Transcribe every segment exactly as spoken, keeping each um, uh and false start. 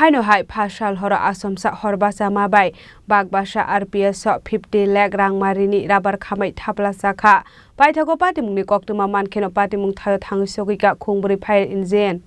Haino hai pha sal horo asomsa hor bachama bai bakbasa R P S o fifty lakh rangmarini rabar khamai thapla chakha. Paithago patimungni koktwma mankheno patimung thaio thangwi sogwikha khungbwrwi fire engine.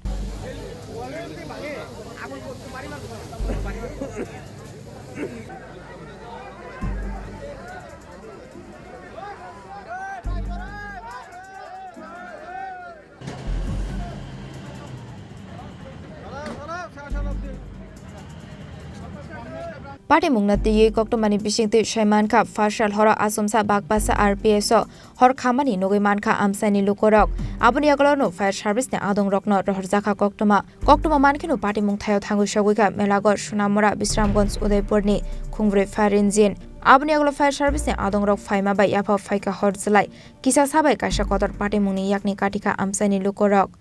Patimungno twiwi koktwmani bisingtwi saimankha, pha sal horo asomsa bakbasa R P S o hor khamani nugwi mankha amchaini lukurok. Aboni yagulono fire service ni adongrokno rohorjakha koktwma. Koktwma mankheno patimung thaio thangwi sogwikha Melagor, Sonamura, Bisramganj, Udaipurni khungbwrwi fire engine. Aboni yagulo fire service ni adongrok phaima bai yapha phaikha hor jwlai. Kisa sabai kaisa kotor patimungni yakni katikha amchaini lukurok.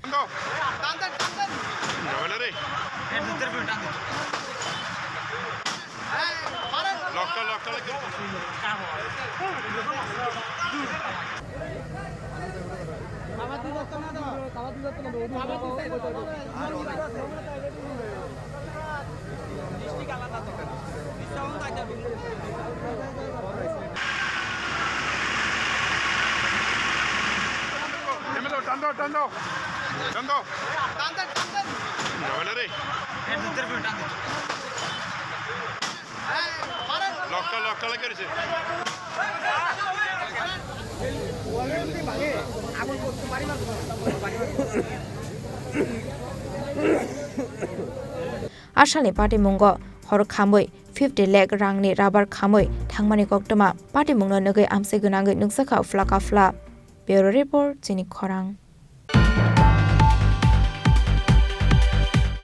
Tando, tando, tando. Tando. Tando, tando. Lokal, lokal lagi di sini. Asalni patimungo hor khamwi fifty lakh rangni rabar khamwi thangmani koktwma patimungno nugwi amchai gwnangwi nukjakha phla ka phla. Bureau Report, Chini Khorang.